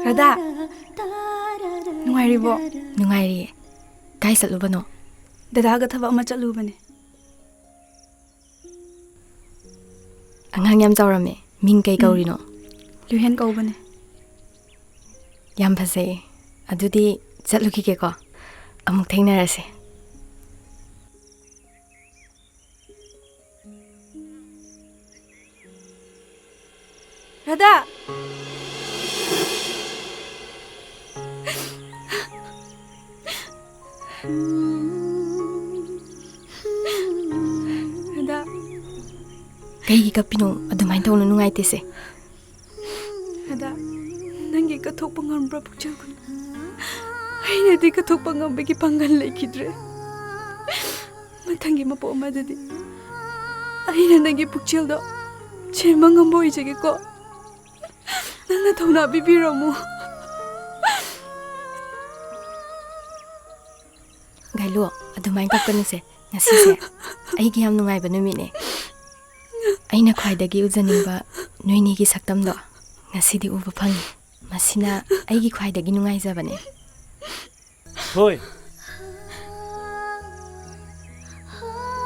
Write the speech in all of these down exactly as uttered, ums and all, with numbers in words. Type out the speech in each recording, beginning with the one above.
ꯔꯥꯙꯥ, ꯅꯨꯡꯉꯥꯏꯔꯤꯕꯣ? ꯅꯨꯡꯉꯥꯏꯔꯤꯌꯦ꯫ ꯀꯥꯏ ꯆꯠꯂꯨꯕꯅꯣ? ꯗꯗꯥꯒ ꯊꯕꯛ ꯑꯃ ꯆꯠꯂꯨꯕꯅꯦ꯫ ꯑꯉꯥꯡ ꯌꯥꯝ ꯆꯥꯎꯔꯝꯃꯦ꯫ ꯃꯤꯡ ꯀꯩ ꯎꯝ꯫ ꯀꯧꯔꯤꯅꯣ? ꯂꯨꯍꯦꯟ ꯀꯧꯕꯅꯦ꯫ ꯌꯥꯝ ꯐꯖꯩꯌꯦ꯫ ꯑꯗꯨꯗꯤ ꯆꯠꯂꯨꯈꯤꯒꯦꯀꯣ꯫ ꯑꯃꯨꯛ ꯊꯦꯡꯅꯔꯁꯦ꯫ ꯔꯥꯙꯥ! ꯔꯥꯙꯥ! ꯀꯩꯒꯤ ꯀꯞꯄꯤꯅꯣ? ꯑꯗꯨꯃꯥꯏꯅ ꯇꯧꯅꯨ, ꯅꯨꯡꯉꯥꯏꯇꯦꯁꯦ꯫ ꯔꯥꯙꯥ, ꯅꯪꯒꯤ ꯀꯠꯊꯣꯛꯄ ꯉꯝꯕ꯭ꯔꯥ ꯄꯨꯛꯆꯦꯜ ꯈꯨꯅꯨ? ꯑꯩꯅꯗꯤ ꯀꯠꯊꯣꯛꯄ ꯉꯝꯕꯒꯤ ꯄꯥꯡꯒꯜ ꯂꯩꯈꯤꯗ꯭ꯔꯦ꯫ ꯃꯊꯪꯒꯤ ꯃꯄꯣꯛ ꯑꯃꯗꯗꯤ ꯑꯩꯅ ꯅꯪꯒꯤ ꯄꯨꯛꯆꯦꯜꯗꯣ ꯆꯦꯟꯕ ꯉꯝꯕ ꯑꯣꯏꯖꯒꯦꯀꯣ꯫ ꯅꯪꯅ ꯊꯧꯅꯥ ꯄꯤꯕꯤꯔꯝꯃꯨ꯫ ꯒꯥꯏꯂꯨ, ꯑꯗꯨꯃꯥꯏꯅ ꯀꯞꯀꯅꯨꯁꯦ꯫ ꯉꯁꯤꯁꯦ ꯑꯩꯒꯤ ꯌꯥꯝ ꯅꯨꯡꯉꯥꯏꯕ ꯅꯨꯃꯤꯠꯅꯦ꯫ ꯑꯩꯅ ꯈ꯭ꯋꯥꯏꯗꯒꯤ ꯎꯖꯅꯤꯡꯕ ꯅꯣꯏꯅꯤꯒꯤ ꯁꯛꯇꯝꯗꯣ ꯉꯁꯤꯗꯤ ꯎꯕ ꯐꯪꯉꯤ꯫ ꯃꯁꯤꯅ ꯑꯩꯒꯤ ꯈ꯭ꯋꯥꯏꯗꯒꯤ ꯅꯨꯡꯉꯥꯏꯖꯕꯅꯦ꯫ ꯍꯣꯏ꯫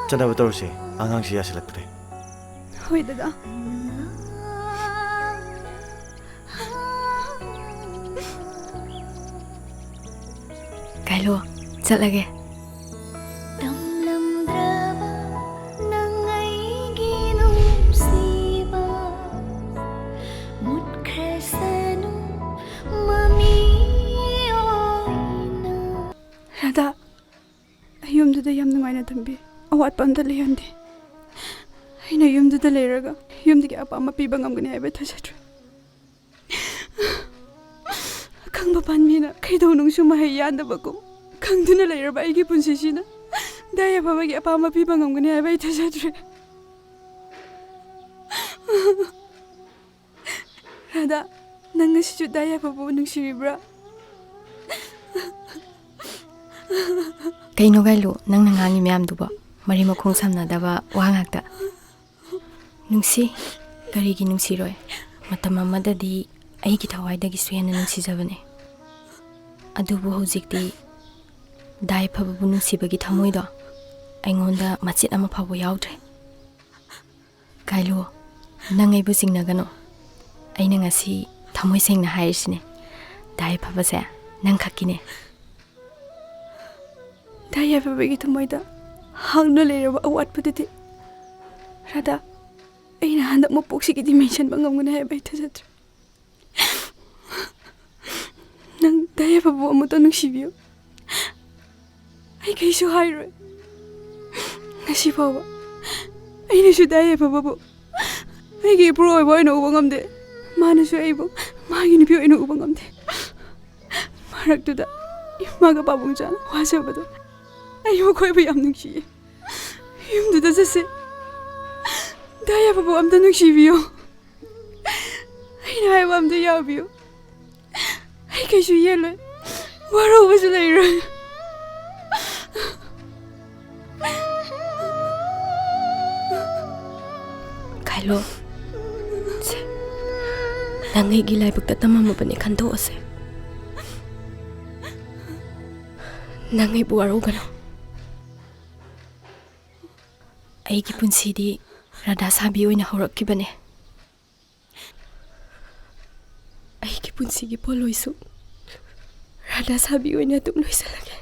ꯆꯠꯅꯕ ꯇꯧꯔꯁꯦ, ꯑꯉꯥꯡꯁꯤ ꯌꯥꯁꯤꯜꯂꯛꯇ꯭ꯔꯦ꯫ ꯍꯣꯏ, ꯗꯗꯥ꯫ ꯀꯥꯏꯂꯣ, ꯆꯠꯂꯒꯦ꯫ ꯇꯝꯂꯝꯗ꯭ꯔꯕ ꯅꯪ ꯑꯩꯒꯤ ꯅꯨꯡꯁꯤꯕ, ꯃꯨꯠꯈ꯭ꯔꯁꯅꯨ ꯃꯃꯤ ꯑꯣꯏꯅ꯫ ꯔꯥꯙꯥ, ꯑꯩ ꯌꯨꯝꯗꯨꯗ ꯌꯥꯝ ꯅꯨꯡꯉꯥꯏꯅ ꯊꯝꯕꯤ꯫ ꯑꯋꯥꯠꯄ ꯑꯝꯇ ꯂꯩꯍꯟꯗꯦ꯫ ꯑꯩꯅ ꯌꯨꯝꯗꯨꯗ ꯂꯩꯔꯒ ꯌꯨꯝꯗꯨꯒꯤ ꯑꯄꯥꯝꯕ ꯄꯤꯕ ꯉꯝꯒꯅꯤ ꯍꯥꯏꯕ ꯊꯥꯖꯗ꯭ꯔꯦ꯫ ꯑꯈꯪꯕ ꯄꯥꯟꯕꯤꯅ ꯀꯩꯗꯧꯅꯨꯡꯁꯨ ꯃꯍꯩ ꯌꯥꯟꯗꯕꯒꯨꯝ ꯈꯪꯗꯨꯅ ꯂꯩꯔꯕ ꯑꯩꯒꯤ ꯄꯨꯟꯁꯤꯁꯤꯅ ꯗꯥ ꯌꯥꯏꯐꯕꯒꯤ ꯑꯄꯥꯝꯕ ꯄꯤꯕ ꯉꯝꯒꯅꯤ ꯍꯥꯏꯕ ꯑꯩ ꯊꯥꯖꯗ꯭ꯔꯦ꯫ ꯔꯥꯙꯥ, ꯅꯪ ꯉꯁꯤꯁꯨ ꯗꯥ ꯌꯥꯏꯐꯕꯕꯨ ꯅꯨꯡꯁꯤꯔꯤꯕ꯭ꯔꯥ? ꯀꯩꯅꯣ ꯒꯥꯏꯂꯨ, ꯅꯪꯅ ꯉꯥꯡꯉꯤ ꯃꯌꯥꯝꯗꯨꯕꯣ? ꯃꯔꯤ ꯃꯈꯣꯡ ꯁꯝꯅꯗꯕ ꯋꯥ ꯉꯥꯛꯇ꯫ ꯅꯨꯡꯁꯤ꯫ ꯀꯔꯤꯒꯤ ꯅꯨꯡꯁꯤꯔꯣꯏ? ꯃꯇꯝ ꯑꯃꯗꯗꯤ ꯑꯩꯒꯤ ꯊꯋꯥꯏꯗꯒꯤꯁꯨ ꯍꯦꯟꯅ ꯅꯨꯡꯁꯤꯖꯕꯅꯦ꯫ ꯑꯗꯨꯕꯨ ꯍꯧꯖꯤꯛꯇꯤ ꯗꯥ ꯌꯥꯏꯐꯕꯕꯨ ꯅꯨꯡꯁꯤꯕꯒꯤ ꯊꯃꯣꯏꯗꯣ ꯑꯩꯉꯣꯟꯗ ꯃꯆꯦꯠ ꯑꯃ ꯐꯥꯎꯕ ꯌꯥꯎꯗ꯭ꯔꯦ꯫ ꯀꯥꯏꯂꯨ, ꯅꯪ ꯑꯩꯕꯨ ꯆꯤꯡꯅꯒꯅꯨ꯫ ꯑꯩꯅ ꯉꯁꯤ ꯊꯃꯣꯏ ꯁꯦꯡꯅ ꯍꯥꯏꯔꯤꯁꯤꯅꯦ, ꯗꯥ ꯌꯥꯏꯐꯕꯁꯦ ꯅꯪ ꯈꯛꯀꯤꯅꯦ꯫ ꯗꯥ ꯌꯥꯏꯐꯕꯒꯤ ꯊꯃꯣꯏꯗ ꯍꯥꯡꯗꯨꯅ ꯂꯩꯔꯕ ꯑꯋꯥꯠꯄꯗꯨꯗꯤ, ꯔꯥꯙꯥ, ꯑꯩꯅ ꯍꯟꯗꯛ ꯃꯄꯣꯛꯁꯤꯒꯤꯗꯤ ꯃꯦꯟꯁꯤꯟꯕ ꯉꯝꯒꯅꯤ ꯍꯥꯏꯕ ꯑꯩ ꯊꯥꯖꯗ꯭ꯔꯦ꯫ ꯅꯪ ꯗꯥ ꯌꯥꯏꯐꯕꯕꯨ ꯑꯃꯨꯛꯇ ꯅꯨꯡꯁꯤꯕꯤꯌꯨ꯫ ꯑꯩ ꯀꯩꯁꯨ ꯍꯥꯏꯔꯣꯏ꯫ ꯉꯁꯤ ꯐꯥꯎꯕ ꯑꯩꯅꯁꯨ ꯗꯥ ꯌꯥꯏꯐꯕꯕꯨ ꯑꯩꯒꯤ ꯏꯄꯨꯔꯣꯏꯕ ꯑꯣꯏꯅ ꯎꯕ ꯉꯝꯗꯦ꯫ ꯃꯥꯅꯁꯨ ꯑꯩꯕꯨ ꯃꯥꯒꯤ ꯅꯨꯄꯤ ꯑꯣꯏꯅ ꯎꯕ ꯉꯝꯗꯦ꯫ ꯃꯔꯛꯇꯨꯗ ꯏꯃꯥꯒ ꯄꯥꯕꯨꯡ ꯆꯥꯅ ꯋꯥꯖꯕꯗꯣ ꯑꯩ ꯃꯈꯣꯏꯕꯨ ꯌꯥꯝ ꯅꯨꯡꯁꯤꯌꯦ꯫ ꯌꯨꯝꯗꯨꯗ ꯆꯠꯁꯦ꯫ ꯗꯥ ꯌꯥꯏꯐꯕꯕꯨ ꯑꯝꯇ ꯅꯨꯡꯁꯤꯕꯤꯌꯨ꯫ ꯑꯩꯅ ꯍꯥꯏꯕ ꯑꯝꯇ ꯌꯥꯕꯤꯌꯨ꯫ ꯑꯩ ꯀꯩꯁꯨ ꯌꯦꯠꯂꯣꯏ꯫ ꯋꯥꯔꯧꯕꯁꯨ ꯂꯩꯔꯣꯏ꯫ ꯀꯥꯏꯂꯨ, ꯁꯦ, ꯅꯪ ꯑꯩꯒꯤ ꯂꯥꯏꯕꯛꯇ ꯇꯝꯃꯝꯃꯕꯅꯦ, ꯈꯟꯗꯣꯛꯑꯁꯦ꯫ ꯅꯪ ꯑꯩꯕꯨ ꯋꯥꯔꯧꯒꯅꯨ꯫ ꯑꯩꯒꯤ ꯄꯨꯟꯁꯤꯗꯤ ꯔꯥꯙꯥ ꯁꯥꯕꯤ ꯑꯣꯏꯅ ꯍꯧꯔꯛꯈꯤꯕꯅꯦ꯫ ꯑꯩꯒꯤ ꯄꯨꯟꯁꯤꯒꯤ ꯄꯣꯠꯂꯣꯏꯁꯨ ꯔꯥꯙꯥ ꯁꯥꯕꯤ ꯑꯣꯏꯅ ꯑꯗꯨꯝ ꯂꯣꯏꯁꯤꯜꯂꯒꯦ꯫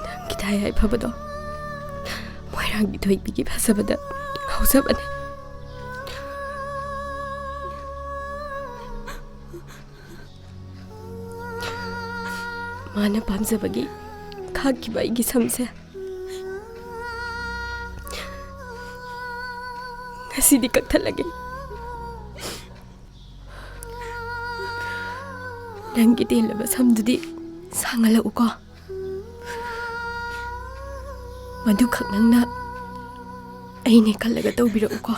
ꯅꯪꯒꯤ ꯗꯥ ꯌꯥꯏꯐꯕꯗꯣ ꯃꯣꯏꯔꯥꯡꯒꯤ ꯊꯣꯏꯕꯤꯒꯤ ꯐꯖꯕꯗ ꯉꯥꯎꯖꯕꯅꯦ꯫ ꯃꯥꯅ ꯄꯥꯝꯖꯕꯒꯤ ꯈꯥꯛꯈꯤꯕ ꯑꯩꯒꯤ ꯁꯝꯁꯦ ꯉꯁꯤꯗꯤ ꯀꯛꯊꯠꯂꯒꯦ꯫ ꯅꯪꯒꯤ ꯇꯦꯜꯂꯕ ꯁꯝꯗꯨꯗꯤ ꯁꯥꯡꯍꯜꯂꯛꯎꯀꯣ꯫ ꯃꯗꯨꯈꯛ ꯅꯪꯅ ꯑꯩꯅꯦ ꯈꯜꯂꯒ ꯇꯧꯕꯤꯔꯛꯎꯀꯣ꯫